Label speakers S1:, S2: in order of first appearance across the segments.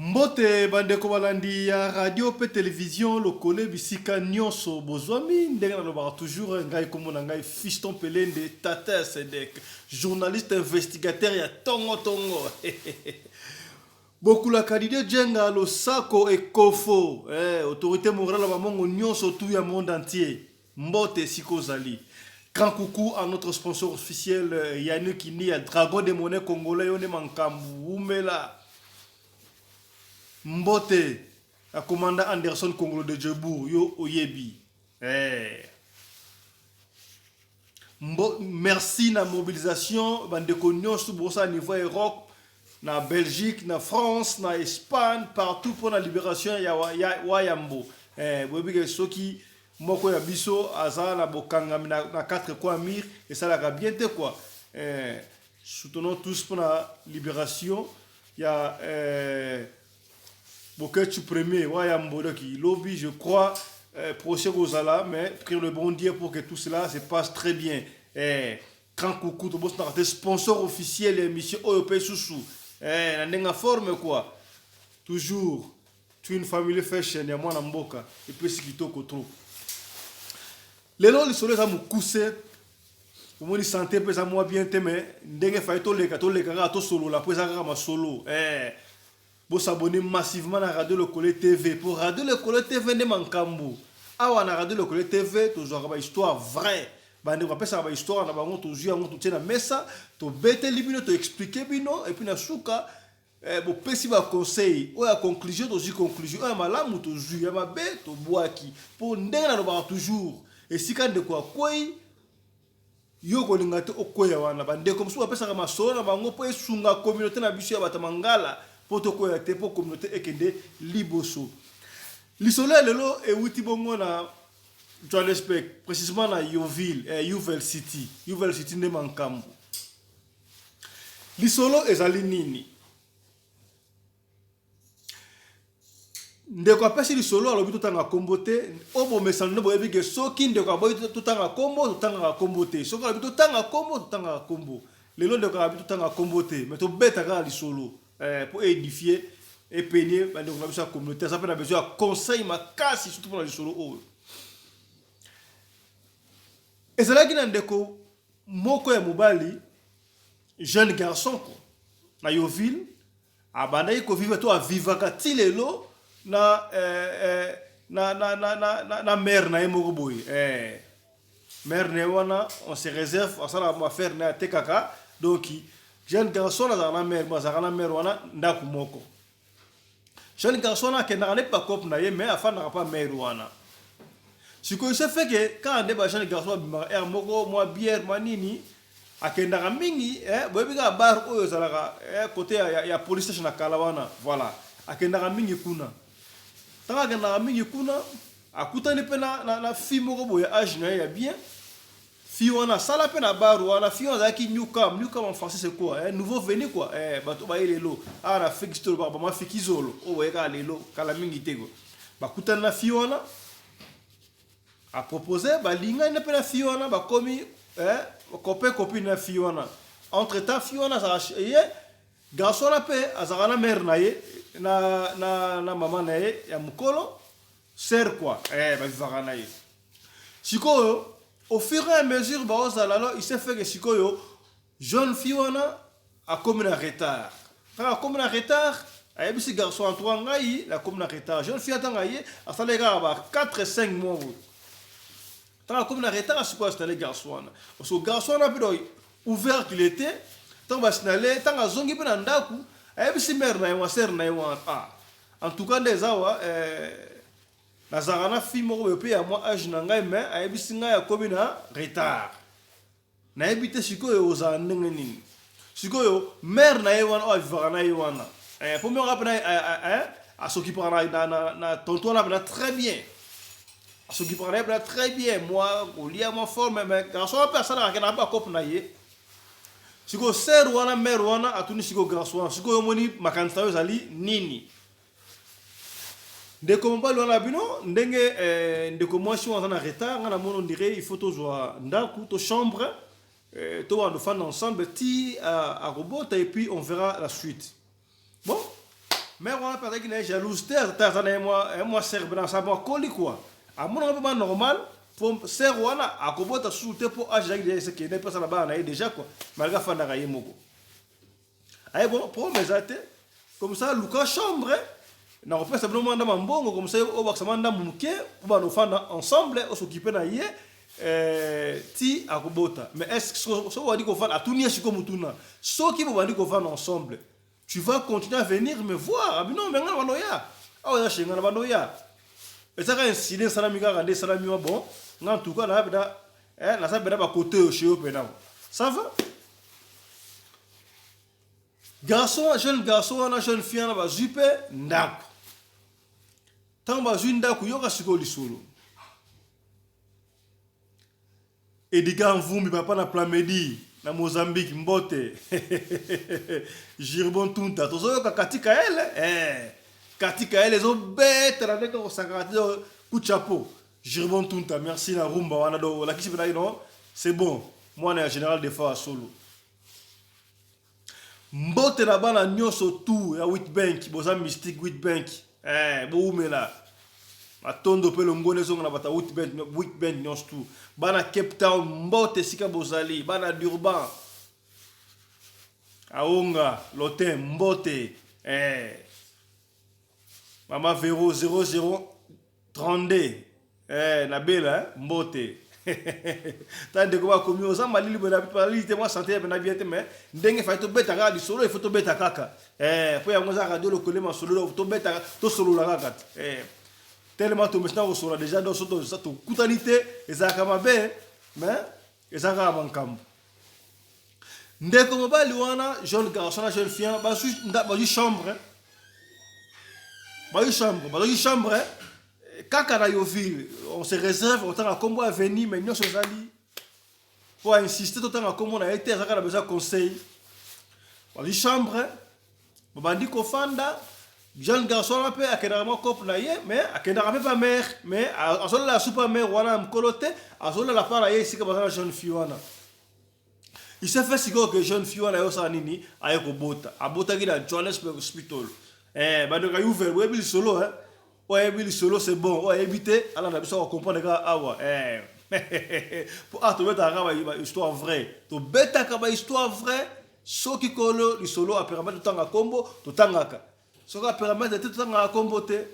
S1: Mbote bandeko balandi ya radio pe television lokole bisika nionso bozwami, ndenge nalobaka toujours ngai kombo na ngai Fiston Pelende tata ya Sedec, journaliste investigateur ya tongo tongo. Bokulaka Didier Djenga losako ekofo eh, autorite morale ya bamongo nionso tout ya monde entier. Mbote esika ozali. Grand coucou à notre sponsor officiel Yannick Inia, dragon de monnaie congolais yo nde mankambu wumela. Mbote na commandant Anderson Kongolo de Djebourg yo oyebi. Eh. Mbo, merci na mobilisation bandeko nyonso bosala niveau ya Europe na Belgique na France na Espagne partout mpo na liberation ya, ya Wayambo eh, boyebi ke soki moko ya biso aza na bokangami na, na quatre coins mur esalaka bien te quoi eh, soutenons tous mpo na liberation ya eh, Boketshu premier Wayambo donc lobi je crois eh, procès kozala mais prier le bon Dieu pour que tout cela se passe très bien eh, grand coucou tobosanaka te sponsor officiel ya émission oyo mpe susu eh, na ndenge forme quoi toujours Twin Family Fashion ya mwana mboka epesi kitoko trop. Lelo lisolo eza mokuse, omoni sante mpe eza mwa bien te mais ndenge faye toleka toleka kaka tosolola mpo eza kaka masolo eh. Bosabone massivement na Radio Lokole TV mpo Radio Lokole TV nde mankambo. Awa na Radio Lokole TV tozwaka ba histoire vraie. Bandeko bapesaka ba histoire na bango, tozwi yango totie na mesa, tobeteli bino, to expliquer bino et puis na suka Eh, bopesi ba conseil oyo ya conclusion tozwi conclusion oyo ya malamu tozwi ya mabe tobwaki mpo ndenge nalobaka toujours esika ndeko akwei yo kolinga te okweya wana bandeko mosusu bapesaka masolo na bango mpo esunga communauté na biso ya bato ya mangala mpo tokweya te mpo communauté ekende liboso lisolo ya lelo ewuti bongo na Johannesburg précisément na Yeoville eh, Yuvel City Yuvel City nde mankambo Lisolo ezali nini? Ndeko apesi lisolo alobi totanga kombo te. Oyo bomesano nde boyebi ke soki ndeko aboyi totanga kombo, totangaka kombo te. Soki alobi totanga kombo, totangaka kombo. Lelo ndeko alobi totanga kombo te, mais tobeta kaka lisolo eh, po edifie epenie bandeko na biso ya communauté. Aza mpe na besoin ya conseil makasi surtout mpona lisolo oyo. Ezalaki na ndeko moko ya mobali jeune garçon ko na Yeoville abandaki ko vivre to avivaka ti lelo na eh, eh, na, na, na, na, na, na mère na ye moko boye eh. Mère na ye wana on se réserve asalaka ma affaire na ye atekaka donc jeune garçon azalaka na mère azalaka na mère wana ndako moko. Jeune garçon wana akendaka nde pa cope na ye mais afandaka pa mère wana. Sikoyo se fait que kaka nde ba jeune garçon babimaka heure moko mwa bière mwa nini akendaka mingi eh, boyebi kaka bar oyo ezalaka eh, kote ya, ya, ya police station na kala wana voilà akendaka mingi kuna ntango akendaka mingi kuna akutani mpe na, na, na fille moko boye age na ye ya bien. Fille wana asala pe na bar wana, fille wana azalaki new come, new come en français c'est quoi? Eh, nouveau venu quoi. Eh, bato baye lelo. Awa na Afrique biso tolobaka ba mafikizolo, oyo baye kaka lelo, kala mingi te quoi. Bakutani na fille wana, a proposer, balingani na pe na fille wana, bakomi eh, copain copine na fille wana. Entre temps fille wana azalaka ye garçon wana pe azalaka na mère na ye na na na mama na ye ya mukolo, sœur quoi. Eh, ba vivaka na ye. Sikoyo au fur et à mesure baozala alors il s'est fait que sikoyo jeune fille wana akomi na retard. Kaka akomi na retard ayebisi garçon en tout cas ngai nakomi na retard. Jeune fille atanga ye asalaki kaka ba 4 5 mois boye. Ntango akomi na retard sikoyo asinale garçon wana. Parce que garçon wana mpe donc ouvert qu'il était ntango basinale ntango azongi mpe na ndako ayebisi mère na ye wana sœur na ye wana ah en tout cas nde eza wa eh, Nazalaka na fille moko boye pe ya mwa age na ngai mais ayebisi ngai akomi na retard. Nayebi te sikoyo ekozala ndenge nini. Sikoyo mère na ye wana oyo avivaka na ye wana eh, po mère wana pena eh, eh, asokipaka na, na, na, na tonton wana pena très bien asokipaka na ye pena très bien mwa kolia mwa forme mais garçon wana pe asalaka akendaka pe bakope na ye. Sikoyo sœur wana mère wana atuni sikoyo garçon wana sikoyo omoni makanisi na yo ezali nini? Ndeko mobali wana bino ndenge eh, ndeko mwasi wana aza na retard, nga namoni on dirait il faut tozwa ndaku to chambre eh, tobanda ofanda ensemble ti akobota et puis on verra la suite. Bon, Mère wana mpe azalaki na ye jalouse te, ata aza na ye mwa sœur mpe na mwa koli quoi. Amonaka mpe ba normal po sœur wana akobota susu te, po âge ezalaki déjà esekende mpe asala bana na ye déjà quoi, malgré afandaka ye moko. Aye, bon, problème eza te, comme ça luka chambre, nakopesa bino mwa ndambo mbongo, comme ça obakisa mwa ndambo moke po bana ofanda ensemble, os'occuper na ye ti akobota. Mais est ce soki obandi kofanda, atuni ye sikoyo motuna, soki bobandi kofanda ensemble, tu vas continuer à venir me voir? Abi non, mais nga na bando ya awa, eza chez nga na bando ya, ezaka incident esalami kaka nde esalami wa. Bon, nga en tout cas naza pena, naza pena bakote oyo chez yo pena, ça va. Garçon, jeune garçon wana, jeune fille wana bazwi mpe ndako. Ntango bazwi ndako, yoka sikoyo lisolo. Edika Mvumbi, papa na Plamedi na Mozambique, mbote. Girbon Tunta, tozoyoka katika ele, katika ele ezobeta na ndenge kosakaka te. Coup de chapeau, Girbon Tunta, merci na rumba wana. Do olakisi mpena, non, c'est bon, mwana ya général Defao solo. Mbote na bana nyonso tu ya Witbank, boza mystique Witbank, bowumela. Matondo mpe longoni ezonga na bato ya Witbank, Witbank nyonso tu. Bana Cape Town, mbote esika bozali. Bana Durban, Aonga Lotin, mbote. Mama Vero 0032, nabela, mbote. Ta ndeko bakomi oza malili boye, malili te, mwa santé pena bien te, mais ndenge fai tobeta kaka lisolo, ifo tobeta kaka, po yango eza radio Lokole Masolo, tobeta, tosolola kaka te, tellement tomesina kosolola déjà. Donc so tokutani te, ezalaka mabe, mais eza kaka makambo. Ndeko mobali wana, jeune garçon na jeune fille, bazwi chambre, bazwi chambre, bazwaki chambre kaka na Yoville. On se réserve otanga nkombo avenue, mais nyonso ezali po ainsister totanga nkombo na ye te, azalaka na besoin conseil. Bazwi chambre, babandi kofanda. Jeune garçon wana mpe akendaka mwa cope na ye, mais akendaka mpe pa mare, mais azolala su pa mare wana mokolo te, azolala pa na ye esika baza na jeune fille wana. Il s'est fait sikoyo ke jeune fille wana ayosala nini? Aye kobota. Abotaki na Johannesburg Hospital. Bandeko ya Uvel, boyebi lisolo, oyo ayebi lisolo, c'est bon, oyo ayebi te, alanda biso, akocomprendre kaka awa. Po ah, tobetaka kaka bahistoire vrai, tobetaka bahistoire vrai. Soki kolo lisolo apermettre, totanga nkombo, totangaka. Soki apermettre te, totangaka nkombo te.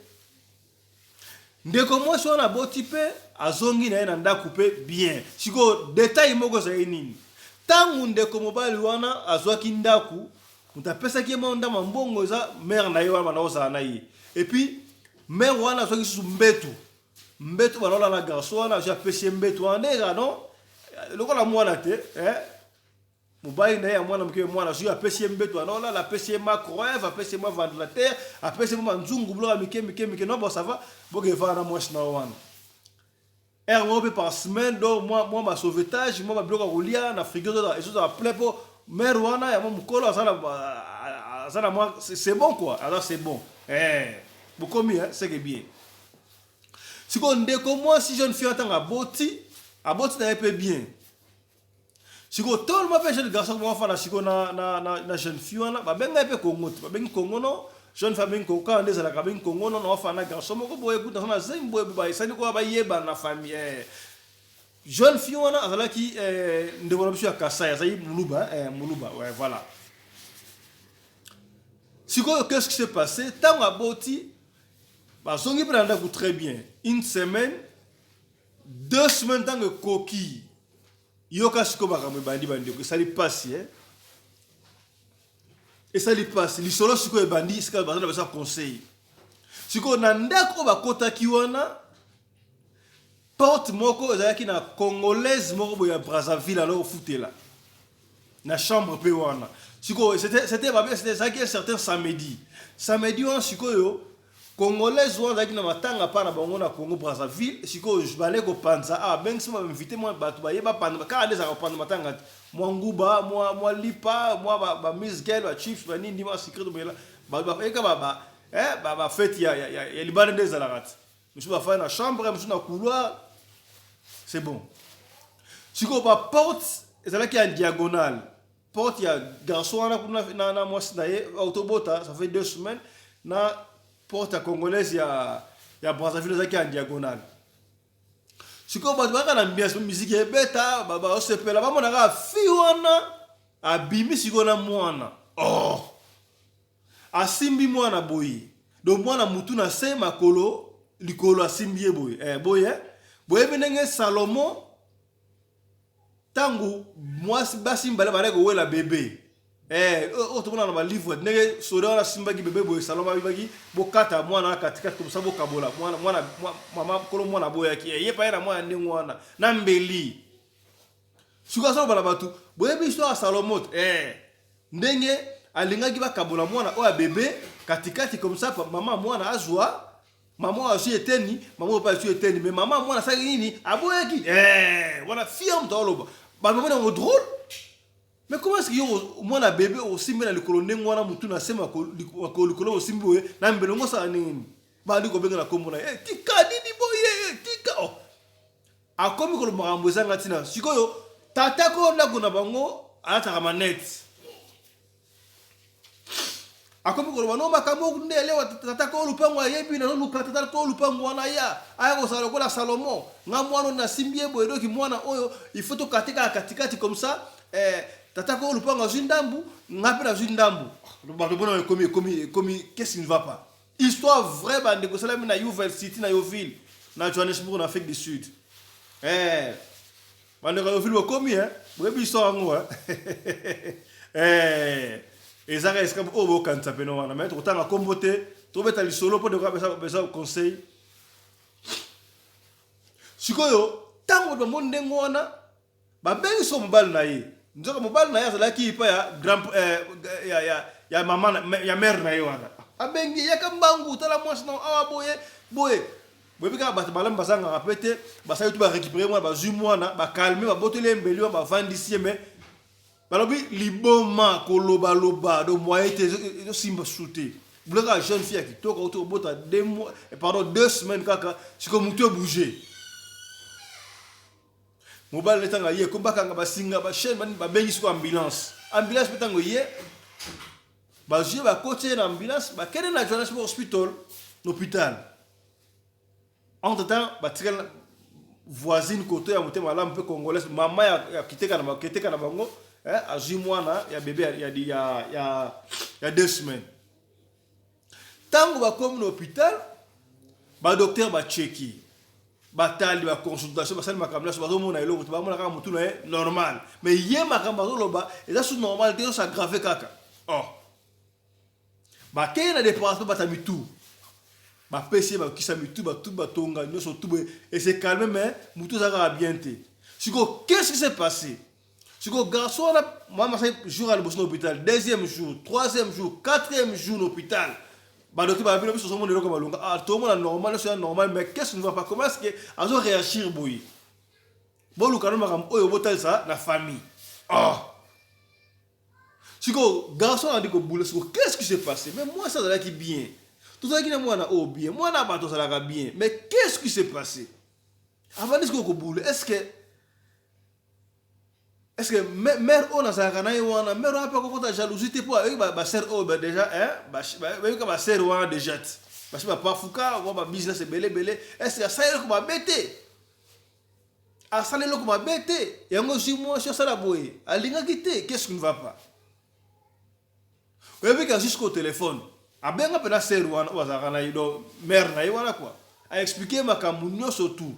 S1: Ndeko mwasi wana aboti mpe azongi na ye na ndako mpe bien. Sikoyo détail moko ezali nini? Ntango ndeko mobali wana azwaki ndako, moto apesaki ye mwa ndambo mbongo eza mare na ye wana banda kozala na ye. Et puis mare wana azwaki susu mbetu, mbetu banaola na garçon wana, azwi, apesi ye mbetu wana nde ezala non lokola mwana te, mobali na ye ya mwana moke. Mwana azwi, apesi ye mbetu wana olala, apesi ye microwave, apesi ye mwa ventilateur, apesi ye mwa banzungu, biloko ya mike mike mike. Non, bon, ça va, boke evanda na mwasi na wana heure moko mpe par semaine. Donc mwa basauvetage, mwa babiloko ya kolia na frigo ezozala plein, mpo mare wana ya mwa mokolo aza na mwa, c'est bon quoi, aza, c'est bon, bokomi, c'est que bien. Sikoyo ndeko mwasi, jeune fille, ntango aboti, aboti na ye mpe bien. Sikoyo tolema mpe jeune garçon moko afanda sikoyo na jeune fille wana. Babengai mpe Kongo te, babengi Kongo no, jeune fille abengi Kongo kaka nde ezalaka, abengi Kongo no, na wafanda na garçon moko boye kuta na zemi boye, baesali koya bayebana na famille. Jeune fille wana azalaki ndeko na biso ya Kasai, azali Moluba, Moluba, ouais, voilà. Sikoyo qu'est-ce qui s'est passé? Ntango aboti, bazongi mpe na ndako très bien. Une semaine, 2 semaines, ntango ekoki, yoka sikoyo makambo ebandi. Bandeko, esali mpasi, esali mpasi. Lisolo sikoyo ebandi esika baza na besoin conseil. Sikoyo na ndako oyo bakotaki wana, porte moko ezalaki na Congolaise moko boye ya Brazzaville, alors ofutela na chambre mpe wana. Sikoyo c'était ezalaki un certain samedi. Samedi wana sikoyo, Congolaise wana azalaki na matanga mpa na bango na Congo Brazzaville. Sikoyo bale kopanza awa, abengisi bainvité mwa bato baye bapanza, kaka nde ezalaka kopanza matanga te, mwa nguba, mwa lipa, mwa bamisgel, bachips, banini, mwa sucré, tobela eka bafête ya libanda nde ezalaka te. Mosusu bafai na chambre, mosusu na couloir, c'est bon. Sikoyo baporte ezalaki ya diagonale, porte ya garçon wana kuna na mwasi na ye autobota, ça fait 2 semaines. Na porte ya congolaise ya Brazzaville ezalaki en diagonale. Sikoyo bato bayaka na ambiance, miziki ebeta, basepela, bamona kaka fille wana abimi sikoyo na mwana. Oh, asimbi mwana boye, donc mwana mutu na se, makolo likolo, asimbi ye boye, boye. Boyebi ndenge Salomo, ntango mwasi, basi mibale bazali kowela bebe, oyo tomona na balivre, ndenge soda wana asimbaki bebe boye, Salomo abibaki bokata mwana katikati komsa bokabola mwana, mwana mama kolo mwana aboyaki, ye pa ye na mwana ndenge wana na mbeli. Sikoyo azoloba na bato: boyebi histoire ya Salomo te, ndenge alingaki bakabola mwana oyo ya bebe katikati comme ça, mama mwana azwa, mama oyo azwi eteni, mama oyo mpe azwi eteni. Mais mama mwana asalaki nini? Aboyaki. Wana fille moto aoloba, bato bamoni yango drôle. Mais comment est-ce que yo mwana bebe osimbi na likolo ndenge wana, mutu na se, makolo likolo, osimbi boye na mbeli ngo, osala nini? Bali kobenga na nkombo na ye: tika nini boye, tika. Oh, akomi koloba makambo ezanga ntina. Sikoyo tata ko ndako na bango alataka manete, akomi koloba no makambo nde elewa. Tata ko lupango ayebi, nazoluka tata ko lupango wana ya aya kosala lokola Salomo. Nga mwana oyo nasimbi ye boye, doki mwana oyo il faut tokate kaka katikati comme ça, tata ko lupango azwi ndambu, nga mpe nazwi ndambu. Bato bona ekomi qu'est-ce qui ne va pas? Histoire vraie, bandeko, esalami na Yeoville City, na Yeoville, na Johannesburg, na Afrique du Sud. Bandeko ya Yeoville, bokomi, boyebi histoire yango, eh. Ezaka esika oyo bokanisa pene wana, mais tokotanga nkombo te, tobeta lisolo mpo ndeko apesa conseil. Sikoyo ntango bato bamoni ndenge wana, babengi so mobali na ye. Nzoka mobali na ye azalaki epai ya grand ya mama ya mare na ye wana. Abengi: yaka mbangu, tala mwasi na awa boye boye. Boyebi kaka bato malamu bazangaka mpe te. Basali tu, barécupérer mwana, bazwi mwana, bacalmer, baboteli ye mbeli wana, bavandisi ye. Mais balobi liboma, kolobaloba do moyen te, ezosimba su te. Bulaka jeune fille ya kitoko, auti kobota 2 mois, pardon, 2 semaines kaka. Sikoyo motu ebouge, mobali ntango aye ko bakanga basinga, bachaîne, babengi sikoyo ambulance. Ambulance mpe ntango ye bazwi ye, bakoti ye na ambulance, bakende na Johannesburg Hospital, na hôpital. Entre temps batikali voisine koto ya motema malamu mpe congolaise, mama ya kiteka na bango, azwi mwana ya bebe ya 2 semaines. Ntango bakomi na hôpital, badocteur bacheki, batali, baconsultation, basali makambo nyonso, bazomona eloko te. Bamona kaka motu na ye normal, mais ye makambo azoloba eza su normal te, nyonso aggrave kaka. Or bakei na département bata mitu, bapesi ye bakisa mitu, batu batonga nyonso tu boye, ese calme, mais motu eza kaka bien te. Sikoyo qu'est-ce qui s'est passé? Sikoyo garçon wana, mama asali jour ya liboso na hôpital, deuxième jour, troisième jour, quatrième jour na hôpital. Badocteur babino: biso ozomona eloko malonga? Ah, tomona normal, nyonso ya normal, mais qu'est-ce qui ne va pas? Comment est-ce que azo réagir boye? Boluka no makambo oyo botalisa na famille. Oh, sikoyo garçon andi kobula. Sikoyo qu'est-ce qui s'est passé? Mais mwasi azalaki bien, tozalaki na mwana oyo bien, mwana bato azalaka bien, mais qu'est-ce qui s'est passé? Avandi sikoyo kobula. Est-ce que mare oyo nazalaka na ye wana, mare wana mpe akokota jalousie te? Mpo ayoki basœur oyo déjà, bayebika basœur wana déjà te, basi bapafuka mwa babusiness ebele ebele. Est ce que asali eloko mabe te? Asali eloko mabe te, yango zwi mwasi asala boye, alingaki te. Qu'est-ce qui ne va pas? Oyebika jusqu'au téléphone, abenga mpena sœur wana oyo azalaka na ye, donc mare na ye wana quoi, aexpliquer makambo nyonso tout.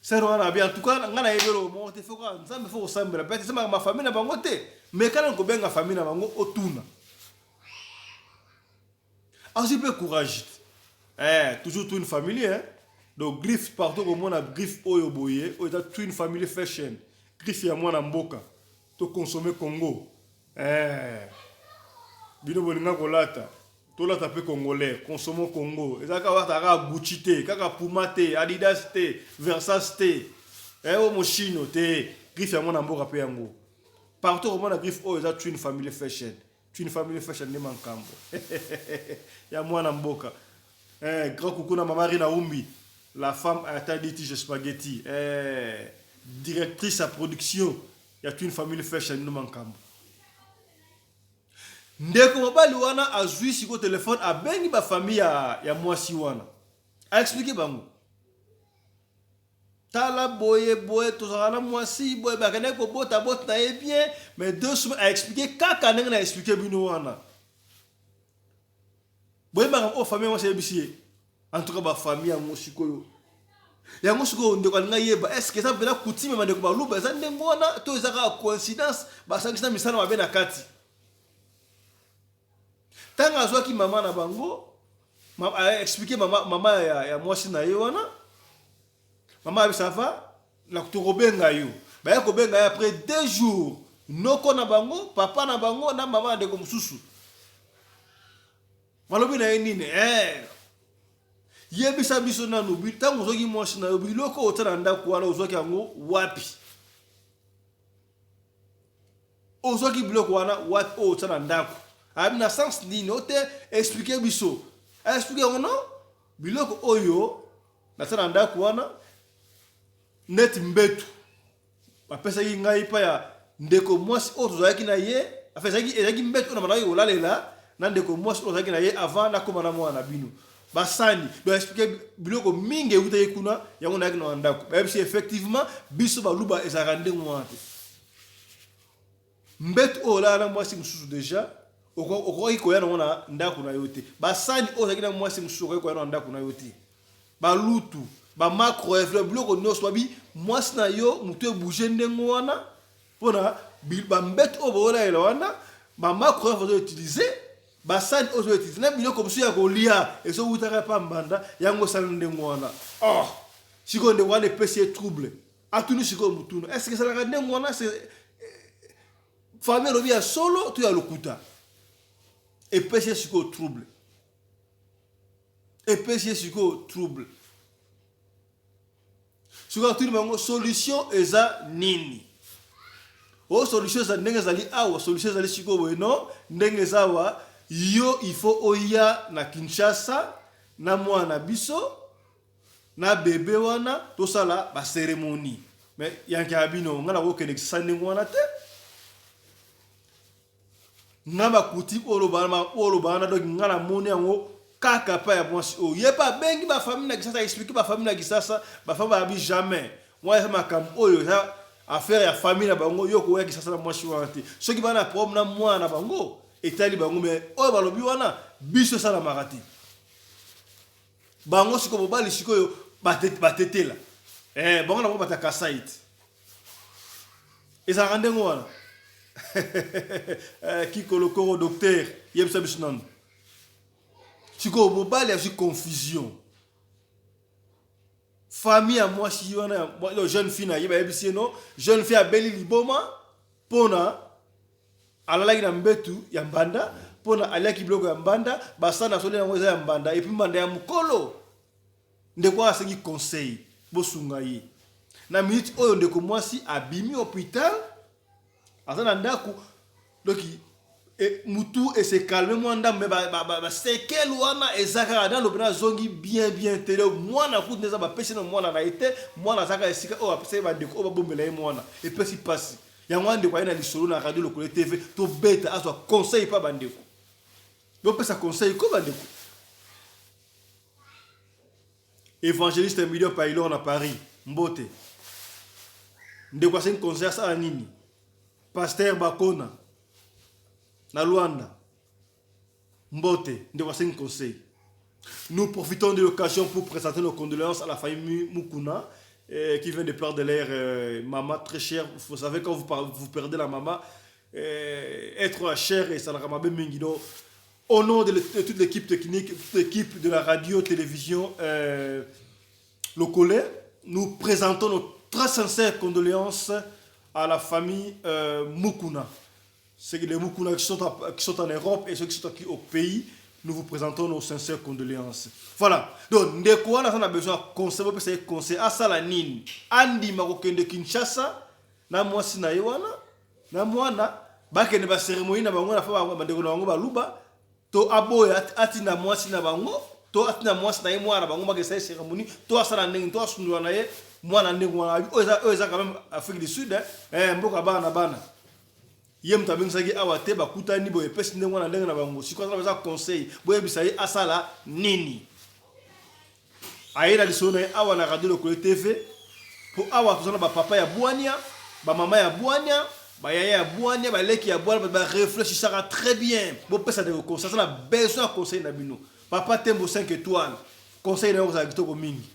S1: Sœur wana abi: en tout cas ngai nayebi eloko moko te, faut kaka Nzambe, faut kosambela mpe te, eza makambo ya famille na bango te. Mais kana kobenga famille na bango, otuna, azwi mpe courage te. Toujours Twin Family, hein? Donc griffe partout, komona griffe oyo boye, oyo eza Twin Family Fashion, griffe ya mwana mboka, toconsommer Congo. Bino bolinga kolata, tolata mpe congolais, consomme Congo. Eza kaka wataka kaka Gucci te, kaka Puma te, Adidas te, Versace te, oyo Moschino te, griffe ya mwana mboka mpe yango. Partout komona griffe oyo eza Twin Family Fashion. Twin Family Fashion nde makambo ya mwana mboka. Grand coucou na mama Rina Umbi, la femme à Tadi Tige Spaghetti, directrice à production ya Twin Family Fashion, nde makambo. Ndeko mobali wana azwi sikoyo telefone, abengi ba famille ya mwasi wana, a expliquer bango: tala, boye boye, tozalaka na mwasi boye, bakendaki kobota bota na ye bien, mais 2 semaines. A expliquer kaka ndenge na expliquer bino wana. Boyebaka oyo famille mwasi ayebisi ye. En tout cas, bafamille yango sikoyo, yango sikoyo ndeko alinga yeba: est ce que eza mpenza coutume, bandeko baluba, eza ndenge wana to eza kaka coïncidence, basangisi na misala mabe na kati? Ntango azwaki mama na bango, expliquer mama ya mwasi na ye wana, mama abi: ça va, tokobenga yo. Baya kobenga ye après 2 jours, noko na bango, papa na bango na mama ya ndeko mosusu. Balobi na ye nini? Yebisa biso nanu, ntango ozwaki mwasi na yo, biloko otia na ndako wana, ozwaki yango wapi? Ozwaki biloko wana wapi oyo otia na ndako? Abi na sens nini? O te, expliquer biso. Expliquer yango: no, biloko oyo natia na ndako wana, neti mbetu, bapesaki ngai mpa ya ndeko mwasi oyo tozalaki na ye. Enfin, ezalaki mbetu oyo na bandaki kolalela na ndeko mwasi oyo tozalaki na ye avant nakóma na mwana na bino. Basani, donc expliquer biloko mingi eutaki kuna, yango nayaki na ndako. Bayebisi: effectivement, biso baluba ezalaka ndenge wana te. Mbetu oyo olala na mwasi mosusu déjà, okoki koya nango na ndako na yo te. Basani oyo ozalaki na mwasi mosusu, okoki koya na ndako na yo te. Balutu, bamicrowave, biloko nyonso. Babi mwasi na yo motu ebouger ndenge wana mpona bambetu oyo boolalela wana, bamicrowave ozoutiliser, basani oyo ozoutiliser, na biloko mosusu ya kolia ezowutaka pa mbanda, yango osali ndenge wana. Oh, sikoyo ndenge wana epesi ye trouble. Atuni sikoyo motuna: est ce que esalaka ndenge wana? Famille elobi ya solo to ya lokuta? Epesi ye sikoyo trouble, epesi ye sikoyo trouble. Sikoyo atuni bango: solution eza nini? Oyo solution eza ndenge ezali awa, solution ezali sikoyo boye. No, ndenge eza awa, yo il faut oya na Kinshasa na mwana na biso na bebe wana, tosala bacérémonie. Mais yanke ya bino, ngai nakokende kisasa ndenge wana te. Nga bakuti oyo oloba wana, donc nga namoni yango kaka pa ya mwasi oyo. Ye mpe abengi bafamille na Kisasa, expliquer bafamille na Kisasa. Bafamille bayabi: jamais, mwa eza makambo oyo eza affaire ya famille na bango. Yo koya Kisasa na mwasi wana te. Soki bana problème na mwana na bango, etali bango, mais oyo balobi wana, biso esalamaka te. Bango sikoyo, mobali sikoyo batetela bango na bango bataka site. Ezalaka ndenge wana. Kikolokoro docteur, yebisa biso nanu. Sikoyo mobali azwi confusion. Famille ya mwasi wana, ya jeune fille na ye, bayebisi ye: no, jeune fille abeli liboma mpona alalaki na mbetu ya mbanda, mpona aliaki biloko ya mbanda, basala na soli yango eza ya mbanda, et puis mbanda ya mokolo. Ndeko oyo asengi conseil, bosunga ye. Na minute oyo, ndeko mwasi abimi hôpital, aza na ndako, donc mutu ese calmer mwa ndambo, mais baséquelles wana eza kaka nano mpena. Azongi bien bien te. Mwana kutu nde eza, bapesi na mwana na ye te. Mwana aza kaka esika oyo apesa ye, bandeko oyo babombela ye mwana. Epesi mpasi. Yango wana ndeko aye na lisolo na Radio Lokole TV, tobeta, azwa conseil mpa bandeko. Bopesa conseil ko bandeko. Évangéliste Emilio Pailor na Paris, mbote. Ndeko asengi conseil, asala nini? Pasteur Bakona na Luanda, mbote. Ndeko asengi conseil. Nous profitons de l'occasion pour présenter nos condoléances à la famille Mukuna qui vient de perdre leur maman très chère. Vous savez, quand vous perdez la maman, être cher et ça la mingi. Donc, au nom de toute l'équipe technique, toute l'équipe de la radio, télévision Lokole, nous présentons nos très sincères condoléances à la famille Mukuna. C'est les Mukuna qui sont en Europe et ceux qui sont au pays, nous vous présentons nos sincères condoléances. Voilà. Donc, ndeko wana aza na besoin ya conseil, bopesa ye conseil, asala nini? Andima kokende Kinshasa na mwasi na ye wana na mwana, bakende bacérémonie na bango na fa bandeko na bango baluba, to aboya, atinda mwasi na bango, to atinda mwasi na ye, mwana na bango, bakesa ye cérémonie, to asala ndenge, to asundola na ye mwana ndenge wana? Oyo eza quand même Afrique du Sud, eh, mboka bana na bana. Ye moto abengisaki awa te, bakutani boye epesi ndenge wana ndenge na bango. Sikoyo aza na conseil, boyebisa ye asala nini. Aye na lisolo na ye awa na Radio Lokole TV, po awa toza na ba papa ya bwania, ba mama ya bwania, ba yaya ya bwania, ba leki ya bwania, bato ba reflechisaka très bien. Bopesa ndeko conseil, aza na besoin ya conseil na bino. Papa Tembo 5 étoiles, conseil na yo kozala kitoko mingi.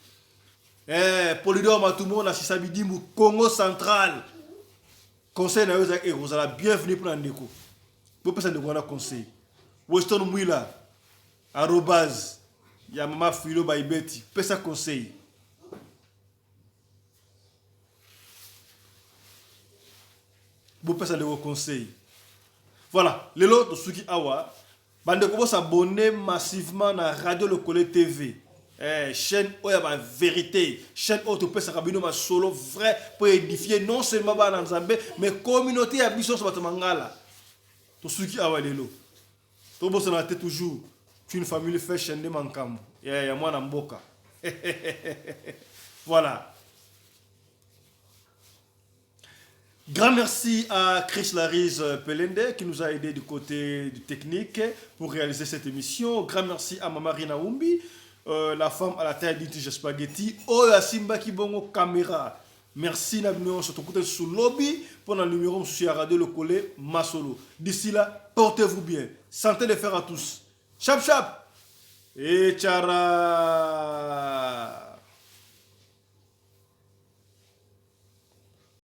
S1: Eh, Polidor Matumo na Sisa Bidimbu, Congo Central. Conseil na yo ekozala bienvenu mpona ndeko. Bopesa ndeko wana conseil. Weston Mwila, arobase ya mama Philo Baibeti, pesa conseil. Bopesa ndeko conseil. Voilà, lelo tosuki awa. Bandeko bo s'abonner massivement na Radio Lokole TV. Eh, chaîne oyo ya ba vérité, chaîne oyo topesaka bino masolo vrai pour édifier non seulement bana Nzambe mais communauté ya biso nyonso bato mangala. Tosuki awa lelo. Tobosana te toujours qu'une famille fait chaîne de mankambo ya ya mwana mboka. Voilà. Grand merci à Chris Lariz Pelende qui nous a aidé du côté du technique pour réaliser cette émission. Grand merci à Mama Rina Umbi, la femme à la taille d'une tige spaghetti. Oyo asimbaki bongo caméra. Merci na bino nyonso tokutani sous lobby pour le numéro mosusu ya Radio Lokole Masolo. D'ici là, portez-vous bien. Santé de fer à tous. Chap chap. Et tchara.